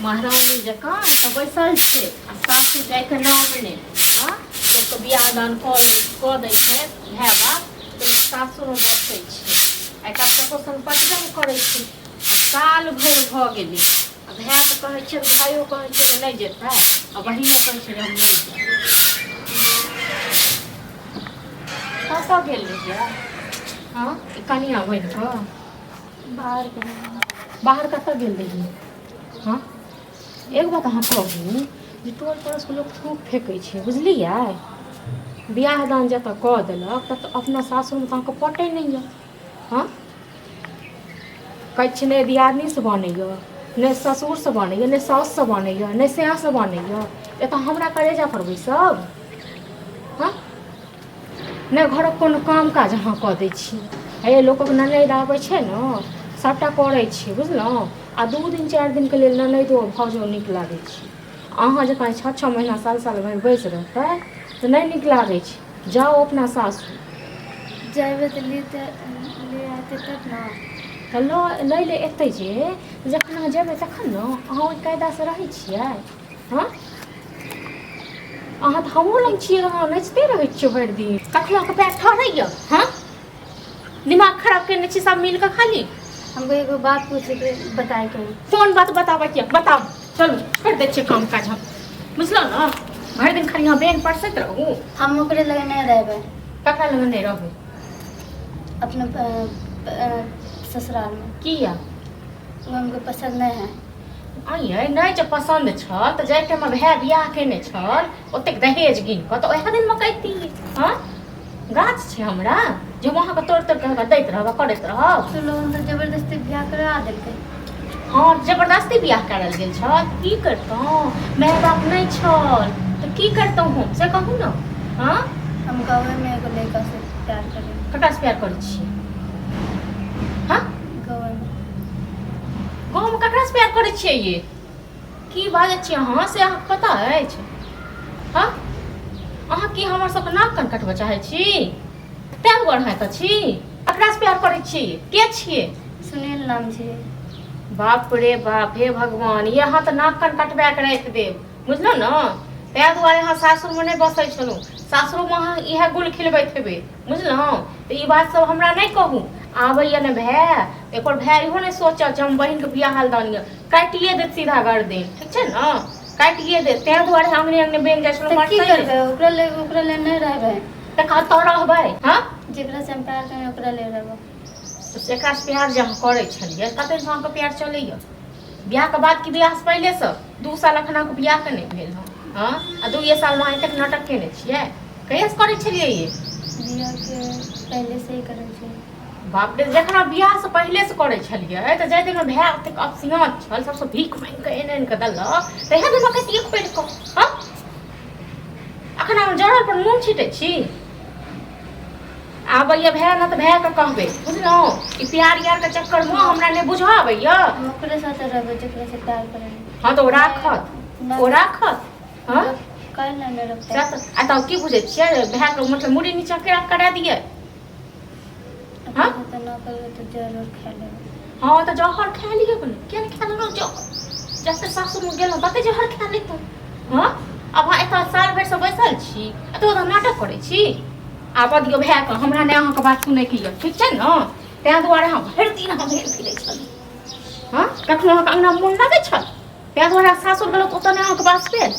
महारानी जकाँ एतऽ बैसल छै आ सासु जाइके नाम नहि। हँ, लोकके बियाह दान कऽ लै कऽ दै छै भाय बाप तऽ लोक सासुरमे बसै छै। आइ काल्हि ककरो सङ्ग पटबे नहि करै छै। आ साल भरि भऽ गेलै आ भायके कहै छियै तऽ भायो कहै छै जे नहि जेतै आ बहिनो कहै छै जे हम नहि जायब। कतऽ गेल रहियै? हँ, ई कनिआँ बनि कऽ बाहर गेल। बाहर कतऽ गेल रहियै? हँ, एक बात अहाँ कहू जे टोल पड़ोसके लोक थूक फेकै छै, बुझलियै? बियाह दान जतऽ कऽ देलक ततऽ अपना सासुरमे तऽ अहाँके पटै नहि यऽ। हँ, कहै छियै नहि दियादनीसँ बनैए, नहि ससुरसँ बनैए, नहि साउससँ बनैए, नहि साससँ बनैए, एतऽ हमरा करेजा पर बैसब? हँ, नहि घरक कोनो काम काज अहाँ कऽ दै छी। हे, लोकक ननैद आबै छै ने, सभटा करै छी, बुझलहुँ? आ 2 दिन 4 दिनके लेल ननैदो भाउजो नीक लागै छै। अहाँ जकाँ 6 6 महीना साल साल भरि बैस रहतै तऽ नहि नीक लागै छै। जाउ अपना सासुर। जेबै तऽ लेते ले आते तब ने। तऽ लऽ लै लए एतै जे जखन अहाँ जेबै तखन ने। अहाँ ओहि कायदासँ रहै छियै? हँ, अहाँ तऽ हमरो लग छियै, अहाँ नाचिते रहै छियै भरि दिन। कखनो अहाँके पैर ठहरैए? हँ, दिमाग खराब केने छी सब मिल कऽ खाली। हमको एगो बात पूछे के बताए के। कोन बात बताबै के? बताउ। चलू, छोड़ि दै छियै काम काज हम, बुझलहुँ ने? भरि दिन खाली अहाँ बेन परसैत रहू। हम ओकरे लगे नहीं रहबै। ककरा लग नहि रहबै? अपने ससुराल में। किया? वो हमको पसंद नहीं है। आइए नहि जे पसन्द छल तऽ जाहि टाइममे भाय बियाह केने छल ओतेक दहेज गिन कऽ, तऽ ओएह दिनमे कहिती। हँ, गाछ छै हमरा जे हम अहाँके तोड़ि तोड़ि कऽ दैत रहब आ करैत रहब? तो लोग तो जबरदस्ती बियाह करा देलकै। हँ, जबरदस्ती बियाह करल गेल छल, की करितहुँ? माय बाप नहि छल तऽ की करितहुँ हम, से कहू ने? हँ, हम गाँवे में एगो लड़का से प्यार करें। ककरासँ प्यार करै छियै? हँ, गाँवे में। गाँवमे ककरासँ प्यार करै छियै? ये की बाजै छियै अहाँ, से अहाँके पता अछि? हँ, अहाँ की हमर सबके नाक कान कटबऽ चाहै छी? तैं दुआरे अहाँ एतऽ छी? ककरासँ प्यार करै छी? के छियै? सुनील नाम छै। बाप रे बाप, हे भगवान, ये अहाँ तऽ नाक कान कटबा के राखि देब, बुझलहुँ ने? ताहि दुआरे अहाँ सासुरमे नहि बसै छलहुँ। सासुरोमे अहाँ इएह गुल खिलबैत हेबै, बुझलहुँ? तऽ ई बात सब हमरा नहि कहू। आबैया ने भाय, एकर भाय इहो नहि सोचत जे हम बहिनके बियाह दान यऽ, काटिए देत सीधा गर्दन। ठीक छै ने, काटिए देत। ताहि दुआरे अङ्गने अङ्गने बनि जाइ छलहुँ। तऽ की करबै? ओकरा ले नहीं रहबै। तऽ कतऽ रहबै? हँ, जेकरा से हम प्यार करें ओकरा ले रहबै। तऽ एकरासँ प्यार जे अहाँ करै छलियै, कतेक दिनसँ अहाँके प्यार चलैया? बियाहके बाद कि बियाहसँ पहिलेसँ? 2 साल एखन अहाँके बियाहके नहि भेल हँ। हँ, आ 2 सालमे अहाँ एतेक नाटक केने छियै। कहियासँ करै छलियै ये? बियाह के पहले से ही करै छै। बाप रे, जखन अहाँ बियाहसँ पहिलेसँ करै छलियै तऽ जाहि दिनमे भाय ओतेक अपसियाँत छल, सबसँ भीख मांगि कऽ आनि आनि कऽ देलक, तहिया दिनमे कहितियै खोलि कऽ। हँ, एखन अहाँ जरल पर नून छिटै छी। आबैया भाय ने तऽ भायके कहबै, बुझलहुँ? ई प्यार यारके चक्करमे हमरा नहि बुझऽ आबैया। हम ओकरे साथे रहबै जेकरा से प्यार करें। हँ, तऽ ओ राखत? ओ राखत? हँ, काहे ना नहीं रखते? आ तब की बुझै छियै, भायके मतलब मुड़ी नीचा करा दियै? अपना साथे ना करबै तऽ जहर खा लेबै। हँ, तऽ जहर खा लिअ ने। किया नहि खा लेलहुँ जहर? जते सासुरमे गेलहुँ तते जहर खा लैतहुँ। हँ, आब अहाँ एतऽ साल भरिसँ बैसल छी आ तऽ ओतऽ नाटक करै छी। आबऽ दियौ भायके, हमरा नहि अहाँके बात सुनैके यऽ, ठीक छै ने? ताहि दुआरे अहाँ भरि दिन अहाँ भेल फिरै छलहुँ। हँ, कखनो अहाँके अङ्गना मोन लगै छल? ताहि दुआरे सासुर गेलहुँ तऽ ओतऽ नहि अहाँके बास भेल।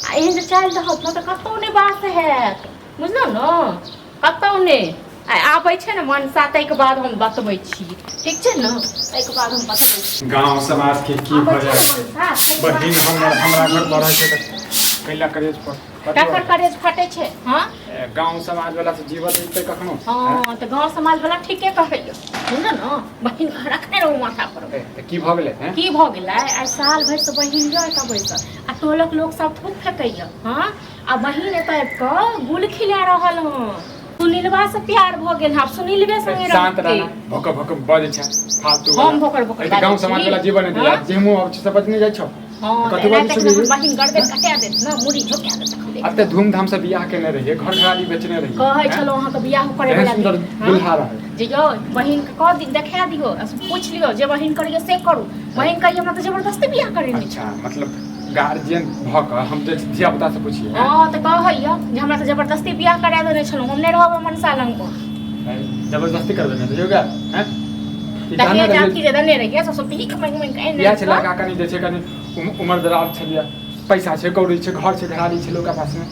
आ एहन जे चालि रहत ने तऽ कतहु नहि बास हैत, बुझलहुँ ने? कतहु नहि। आ आबै छै ने मनसा, ताहिके बाद हम बतबै छी, ठीक छै ने? ताहिके बाद हम बतबै छी। गांव समाज के की आबै भऽ छै जाइ ने छै मनसा, ताहिके बाद। बहिन हमर हमरा घर पर रहै छै तऽ कैला करेज पर ककर करेज फटै छै? हँ, गांव समाज वाला से जीवत जीतै कखनो? हँ, तऽ गाँव समाज वाला ठीके कहैया, बुझल ने? बहिन के रखने रहू माथा पर। तऽ की भऽ गेलै हैं? की भऽ गेलै? आइ साल भरिसँ बहिन यऽ एतऽ बैसल आ टोलक लोक सब थूक फेकैया। हँ, आ बहिन एतऽ आबि कऽ गुल खिला रहल हँ। सुनीलवा से प्यार भऽ गेल हँ, आब सुनीलवे संगे शांत रहतै। रहना, भोकर भोकर बजै छै फालतू वाला। हम भोकर भोकर ए तऽ गांव बाजै समाज छी? वाला जीवन दिया हाँ? जे मुँह आबै छै से बजने जाइ छौ। हँ कथी तऽ बाजै एनाहिते छलियै? हमर बहिन गर्दन कटा देत ने मुड़ी झोका देत तखन देख। एते धूमधाम से बियाह केने रहियै, घर घरारी बेचने रहियै। कहै हैं? छलहुँ अहाँके बियाह करै एहन वला सुन्दर दिन, हँ? दुल्हा रहै। जे यौ बहिनके कह दी देखा दियौ आ पूछि लियौ जे बहिन करैए से करू। बहिन कहिए हमरा तऽ जबरदस्ती बियाह करेने अच्छा मतलब गार्जियन भऽ कऽ हम जे धिया पुता से पुछियै। हँ तऽ कहैया जे हमरा तऽ जबरदस्ती बियाह करा देने छलहुँ, हम नहि रहब मनसा लग। जबरदस्ती करबे ने रहियौ गे हैं? ई कहने दहेज रहियै अथी जे देने रहियै सब भीख मांगि मांगि कऽ इएह छै आनि लड़का कनि जे छै कनि उमर दराज छलियै, पैसा छै कौड़ी छै घर छै घरारी छै लोकके पासमे।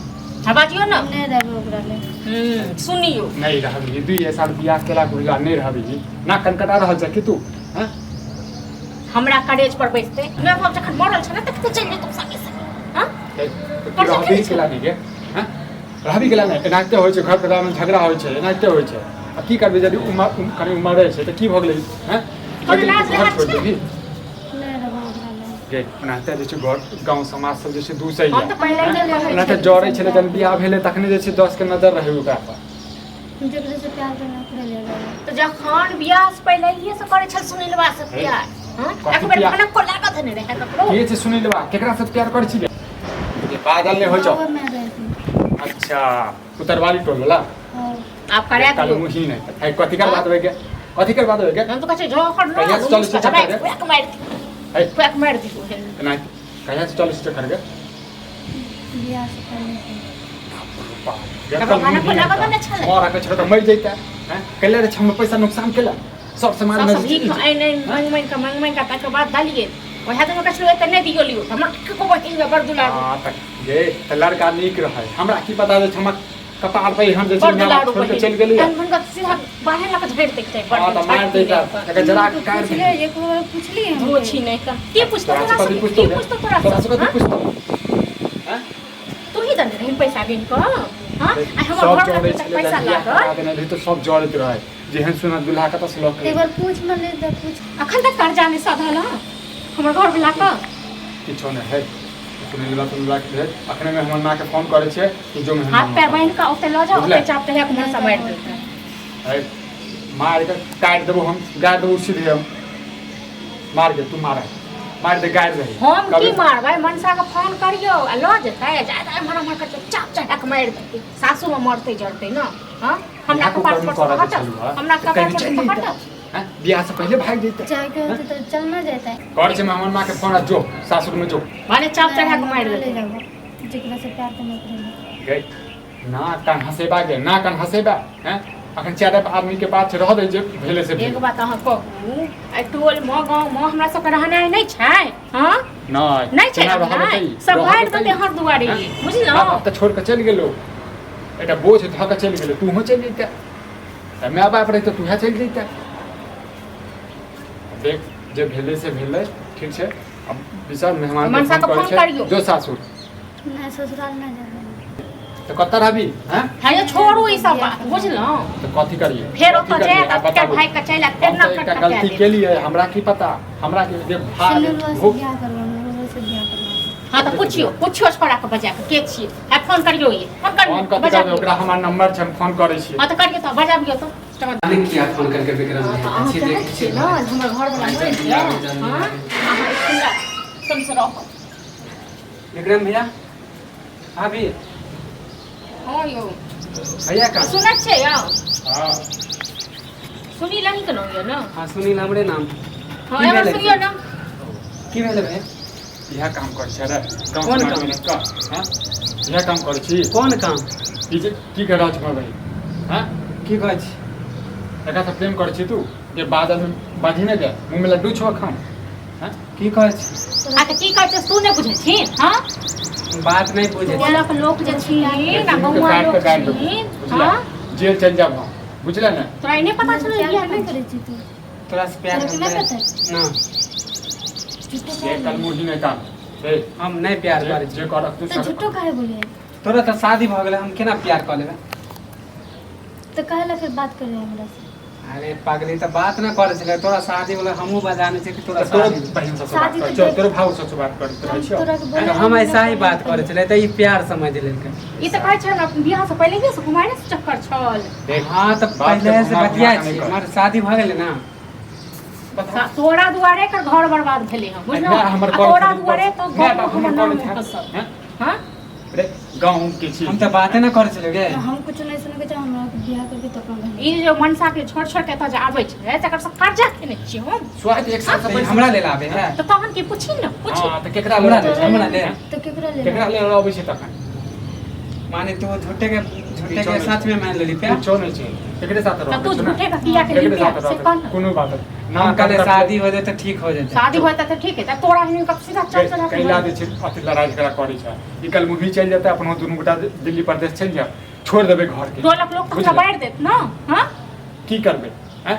हँ बाजियौ ने। नहि रहबै ओकरा लग। सुनियौ नहि रहबही 2 साल बियाह केला गुजला नहि रहबही ना कनकटा रहल छै कि तू हैं? हमरा करेज पर बैसते मैं बाप जखन मरल छै ने तखन चलि जेतौ संगे संगे। हँ तू रहबही केला नहि गे हैं? रहबही केला नहि? एनाहिते होइ छै घर परिवारमे झगड़ा होइ छै, एनाहिते होइ छै। आ की करबै यदि उमर कनि उमर रहै छै तऽ की भऽ गेलै हैं? कोनो लाज घर लिहाज छोड़ि छै? देबही नहि रहबै ओकरा लग। गे? ओनाहिते जे छै घर गाँव समाज सब जे छै दूसैया। हम तऽ पहिले नहि कहै ओनाहिते छलियै। जरै छलै जहन बियाह भेलै तखने जे छै 10 के नजर रहै ओकरा पर। जकरे से प्यार करना ओकरे ले रहबै। तऽ जखन बियाह से पहिलहिए से करै छल सुनीलवा से प्यार। हँ कथी एक बेर प्यार? भनक को लागत नहि रहै ककरो। के छै सुनीलवा? केकरा से प्यार करै छी गे? जे बादल नहि होइ छौ। गाँवमे रहै। अच्छा उतरवाली टोल वाला। हँ आब करा कालू दियौ। मुही नहि है। कथी कर बात होय गे? कथी कर बात होय गे? हम तऽ कहै छियै झोंकड़ न कहिया से चलै छै चक्कर गे? फुआक मारि दियौ। है फुआक मारि दियौ। एना कहिया से चलै छै चक्कर गे? बियाह से पहिले से। बाप गे, तकर कालू भनक मुही लागत नहि ने छलै। मर के छलै तऽ मरि जैते हैं? कैले रे हम पैसा नुकसान केला सब सामान सब में सब भीख आनि आनि मांगि मांगि कऽ मांगि मांगि कऽ तकर बाद देलियै। ओएह दिन कहै छलहुँ एते नहि दियौ लियौ हमर कको बहिन बड़ दुलारू। हाँ तऽ गे तऽ लड़का नीक रहै, हमरा की पता जे हमर कपार पर एहन जे छै बड़ माय बाप दुलारू छोड़ि कऽ बहिन चलि गेलै। तहन हुनका सीधा बाहर लऽ कऽ झड़ि दैके चाही। हाँ बड़ तऽ मारि दैता एकर जरा के काटि पुछलियै देही। एक बार पुछलियै हम। धो छी नहि तऽ के पुछतौ तोरा तोरा से कथी से? पुछतौ के गे? पुछतौ तोरा तोरा से से? कथी हाँ? पुछतौ हैं? तू ही देने रही पैसा गिन कऽ। हाँ आ हमर सब घर जरै लग तक छलै पैसा जहन बियाह करा लागल। देने रही तऽ सब जरैत रहै जेहन सुनत दुल्हा कतऽ से लऽ के एक बार पूछ न ले तऽ पूछ। अखन तक कर्जा नहि सधल हँ हमर घर वला के। किछो नहि है सुनीलवा सुनीलवा के भेज अखने में हमर माँ के फोन करै छियै कि जो मेहमान हाथ पैर बान्हि कऽ ओतऽ लऽ जाउ। बुझलै? ओतऽ चाप तहिया मनसा मारि देतै। है मारि के काटि देबो हम, गाड़ि देबो सीधे हम। मार के तू मार मारि दे गाड़ि दही। हम की मारबै? मनसा के फोन करियौ आ लऽ जेतै जादा एम्हर एम्हर करतै चाप चढ़ा कऽ मारि देतै। सासू मे मरतै जरतै ने। हँ हमरा इएह कपार कुकर्म पर से करऽ के हटत छलू हँ हमरा तऽ कपार कहीं पर से चलि जैतै हटत। हैं? बियाह से पहिले भागि जैतै। जायके होतै तऽ चल न जेतै। करै छै हमर माँ के फोन आ जो सासुर में जो। भने चाप चढ़ा कऽ मारि ले देतै। जाबो जकरा से प्यार करना ओकरे ले। गई ना कान हंसेबा गे ना कान हंसेबा हैं? अखन चारि आदमी के बात छै रह दे जे भेले से एक भेलै। बात अहाँ कहू एहि टोल मे गाँव मे हमरा सबके रहनाइ नहि छै? हँ नहि नहि छै केना रहऽ रहनाइ? देतै? सब रहऽ बाहर देतै? देतै हर दुआरे। हैं? बुझलहुँ? माँ बाप तऽ छोड़ि कऽ चलि गेलो एकटा बोझ धऽ कऽ चलि गेलो तूहो चलि जैते तऽ माय बाप रहितौ तूहे चलि जैते। देख जे भेलै से भेलै ठीक छै। अब विशाल मेहमान के मनसा फोन के करै फोन छै करियौ। जो सासुर। नहि ससुराल नहि जेबै। तऽ कतऽ रहबी हैं? हँ यौ छोड़ू ई सब बात बुझलहुँ? तऽ कथी करियै? फेर कथी ओतऽ करियै? जायत आ आब फेर बताबू। भागि कऽ चलि आयत फेर हम तऽ नक एकटा कटा गलती देत। केलियै हमरा की पता हमरा के जे भार सुनीलवा से भूख बियाह करबो ओकरे से बियाह करबो। हँ तऽ पुछियौ पुछियौ छोड़ा के बजा कऽ के छियै आ फोन करियौ ई फोन करियौ फोन कथी बजा करबै? ओकरा हमर नंबर छै हम फोन करै छियै। हँ तऽ करियौ तऽ बजाबियौ तऽ। जाने किया फोन करके विक्रम हँ तऽ अहाँ छी चाहै देखै छियै छियै ने जे हमर घरवला जल्दी मरि जाय? आबू, जल्दी हँ आबू। अहाँ हमरा संग रहब। विक्रम भैया भाभी। हँ यौ भैया का सुनै छियै यौ? हाँ सुनील अहीँके नाम यऽ ने? हाँ सुनील हमरे नाम। हँ की एमहर भेलै? सुनियौ ने। की भेलै भैया? इएह काम करै छै रे गाँव कोन समाजमे काम? रहि कऽ हैं? इएह काम करै छी। कोन काम? ई जे की कर रहल छी हमर बहिन हैं? की कहै छी? एकरा से प्रेम करै छी तू जे बादल में बाँधि नहि दे मुँह में लड्डू छौ अखन हैं? की कहै छी? आ तऽ की कहै छै तू नहि बुझै छी? हँ बात नहि बुझै छी। टोलक लोक जे छी ना दुनू के गौआ काटि लोक कऽ गाड़ि देबौ छी। बुझले? हँ जेल चलि जाब हम बुझले ने? तोरा ई नहि पता छलौ प्यार बियाह नहि करै करै छी तू? तोरा से प्यार तोरा के हम नहि करै पता? ना झूठो जे काहे कल बोलियै? मुही नहि काम हे हम नहि प्यार जे करै छी। जे करक तू तऽ झूठो काहे बोलियै? तोरा तऽ शादी भऽ गेलै हम केना प्यार कऽ लेबै? तऽ काहे ला फिर बात करै हमरा से? अरे पागली तऽ बात नहि करै छलै तोरा शादी वाला हमहूँ बजाने छियै कि तोरा तऽ तोरो शादी भेलै। बहिन सबसँ बात शादी करै तऽ छियौ देख- तोरो भाव सबसँ बात करैत रहै हम छियौ तोरा के तऽ बोले हम ऐसा ही बात करै छलै तऽ ई प्यार समझ लेलकै। ई तऽ कहै छै हमरा बियाह से पहिलहिए से कुमारे से चक्कर छल। देख हाँ तऽ बात के पहिले से घुमा घुमा बतियाइ कऽ नहि छी कर। हमर शादी भऽ गेलै ने। बता तोरा दुआरे एकर घर बर्बाद भेलै हँ बुझलहुँ माय हमर आ कॉल तोरा करी, दुआरे तो माय गाँव बाप हमर हमर नाम कॉल छै खसल हैं? हँ रे गाँव के छी हम तऽ बाते नहि करै छलियै गे हम कुछ नहीं सुने के चाहे हमरा के बियाह करके तो अपना घर ई जे मनसा के छोड़ छोड़ के एतऽ जे आबै छै तकर सब कर्जा खेने छियै हम स्वाद एक साल तऽ से ई हमरा लेल आबै है तऽ तहन की पूछी ने पूछी हां तऽ केकरा हमरा लेल लेल हमरा लेल तो केकरा ले केकरा लेल अबै छै तखन माने तू झूठे के सच में मान लेली पे किछो नहि छै केकरे साथ तऽ रहबै तू छै ने? झूठे के किया के केकरे साथ से रहबै कह ने कोनो बात नहि। ना हम कहले कान शादी हो जेतै ठीक हो जेतै शादी होता तऽ ठीक है तऽ तोरा हिनका सीधा चल चल कैला जे छै अथी लड़ाइ झगड़ा करै छै ई कल मुही चलि जेतै अपनो दुनू गोटा दिल्ली परदेश चलि जायब छोड़ि देबै घरके टोलक लोक तऽ हमरा बुझलियै? बारि देत ने हँ की करबै आँय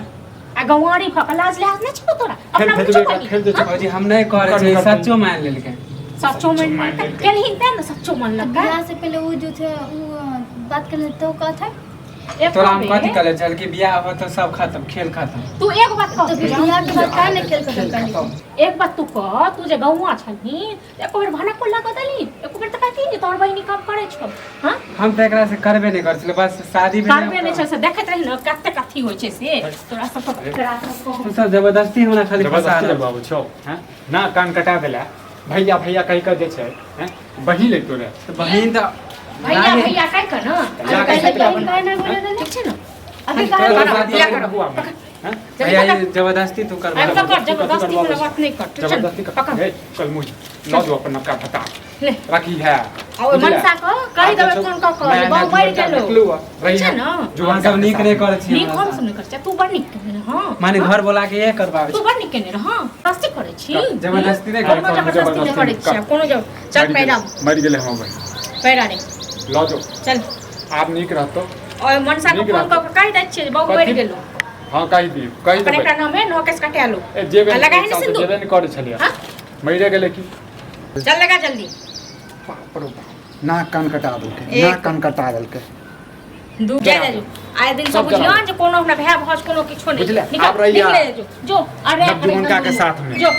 आ गंवारी भऽ कऽ लाज लिहाज नहि छौ तोरा खेल अपना भेजबै मुँह छौ खेल जे छै भौजी हम नहि करै छियै सच्चो मान लेलकै सच्चो मान मान लेलकै। केलहिन तें ने सच्चो मन तो लगका बियाह से पहले वो जो थे वो बात करने तो का था एक तोरा हम बेर कथी कहले छल कि बियाह हो तऽ सब खत्म खेल खत्म तू एक बात कह तो फिर बियाह के बाद काहे नहीं खेल खत्म कर ली एक बात तू कह तू जे गौआ छलही तऽ एको बेर भाना कोला कऽ देलही एको बेर तऽ कहती जे तोहर बहिनी काम करै छौ हँ हम तऽ एकरा से करबे नहि करै छलियै बस शादी भेलै करबे नहि छै से देखैत रही ने कतेक अथी होइ छै से तोरा सब तोरा सब तू सब जबरदस्ती हमरा खाली फंसा जबरदस्ती रहल लगबाबै छौ हैं ना कान कटा देला भैया भैया कहि कऽ जे छै हैं बही ले तोरे तऽ बहिन तऽ भैया लागे- भैया कहि कऽ ने जा पहले कहि बहन काहे नहीं बोले देले ठीक छै ने अभी तोरा काहे शादी बियाह हो करब। हुआ में हैं भैया ये जबरदस्ती तू करबा आबि कऽ कर जबरदस्ती वाला बात नहि कर ठीक छै ने? जबरदस्ती कर पकड़ ए चल मुझ लऽ जो अपन नवका भत्ता ले राखी है आ ओहि मनसा कऽ कहि देबै फोन कऽ कऽ जे बहु मरि गेलो रही छै है ने? अहाँ सब नीक नहि करै छी नीक हमरा हम साथ। सब नहि करै छियै तू बड़ नीक केने रहऽ माने घर बोला के ये करबाबै तू छी बड़ नीक केने रहऽ जबरदस्ती करै छी जबरदस्ती नहि कोनो करै जबरदस्ती नहि करै छियै कोनो जब चल पैरा मरि गेलै हम बहिन पैरा रे लऽ जो चल आब नीक रहतो ओहि मनसा के नीक फोन कऽ रहतौ। कऽ कहि दै छियै जे बहु मरि कथी? गेलो हाँ कहि दियौ कहि अपन देबै एकरा नाम है नौ केस कटा लो ए जेबे आ लगाही एक ने साल से सिन्दूर। जेबे नहि करै छलियै हाँ? मरिए गेलै की चल लगा जल्दी बाप रे बाप नाक कान कटा देलकै एक- नाक कान कटा देलकै दू जा जा जो आए दिन सब सब बुझियो जरा। जे कोनो हमरा भाय भाउज कोनो किछो नहीं बुझले? निकल आब रहिया। निकले जो जो अरे नवजुवनका के साथ में। जो